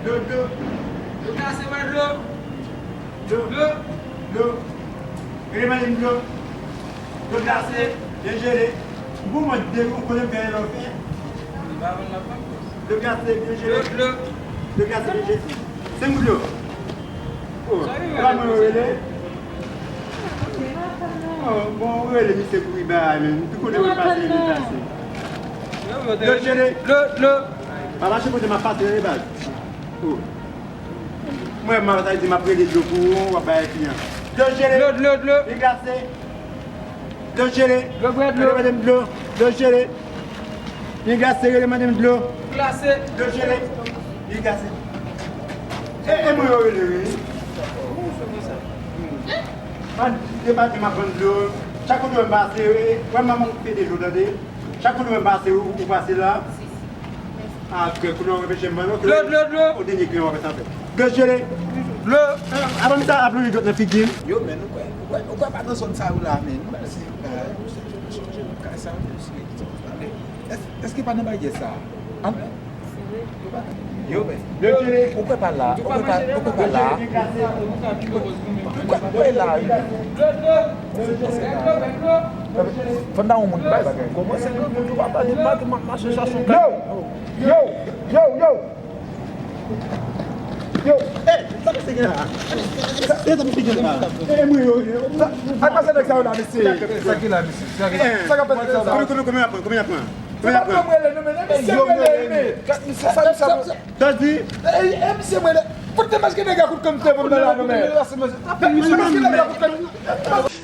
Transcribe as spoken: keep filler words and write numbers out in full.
Dlo, dlo. Dlo glase, mwen dlo. Dlo. Dlo. Dlo. Rele madanm dlo. Dlo glase. Byen jele. Bon, mwen de ou konnen fè lò fè. Dlo glase, byen jele. Dlo, dlo. Dlo glase, byen jele. Senk goud dlo. Oh, e pa mwen yo rele. Oh, bon, ou rele misye kouri bay, men. Tout kote mwen pase, li pase. Dlo jele. Dlo, dlo. Pa mache kote m ap pase, rele baz. Oh. Mwen, m ap di, m ap rele dlo pou ou, w ap bay fi an. Dlo jele. Dlo, dlo, dlo. Byen glase. Dlo jele. Dlo bwè, dlo. Rele madanm dlo. Dlo jele. Byen glase, rele madanm dlo. Glase. Dlo jele. Byen glase. E, e mwen yo rele, wi. An, de maten m ap vann dlo. Chak kote w wè m pase, wi. Wè m manman pede dlo, tande. Chak kote w wè m pase, ou, ou pase la. A, ke koulè w repèche m ban nou, ke Dlo, dlo, dlo. O dènye kliyan w ap fè sa fè. Dlo jele. Dlo. Avan m sa ap lonje dwèt nan figi m. Yo, men, ou kwè, ou kwè, ou kwè pa nan zòn sa yo la, men. Nou wè se, euh, nou se, nou chanje nou kay sa, nou se, men, èske, èske pa nan baryè sa? An, yo, men. Dlo jele. Ou kwè pa la, ou kwè pa, ou kwè pa la. Ou kwè, ou kwè la, wi. Fò n ta yon moun bay bagay. Kòman se granmoun yo pa pale, pa te mache chache yon kay. Yo! Yo! Yo! Yo! Yo! Ey, sa misye gen la? Sa, ey, sa misye gen la? Ey, mwen yo, yo. Sa, ak pase nèg sa yo la, mesye. Sa ki la, mesye? Sa ki la? Sa k ap pase nèg sa yo la? Konbyen, konbyen, konbyen y ap pran? Konbyen y ap pran? Konbyen y ap pran? Sa misye mwen le, non, men, misye mwen le, men. Sa, sa, sa, sa. Sa di? Ey, ey, misye mwen le. Fout te maske nèg a kout kann te vòm nan la, non, men. Fout te maske nèg a kout kann.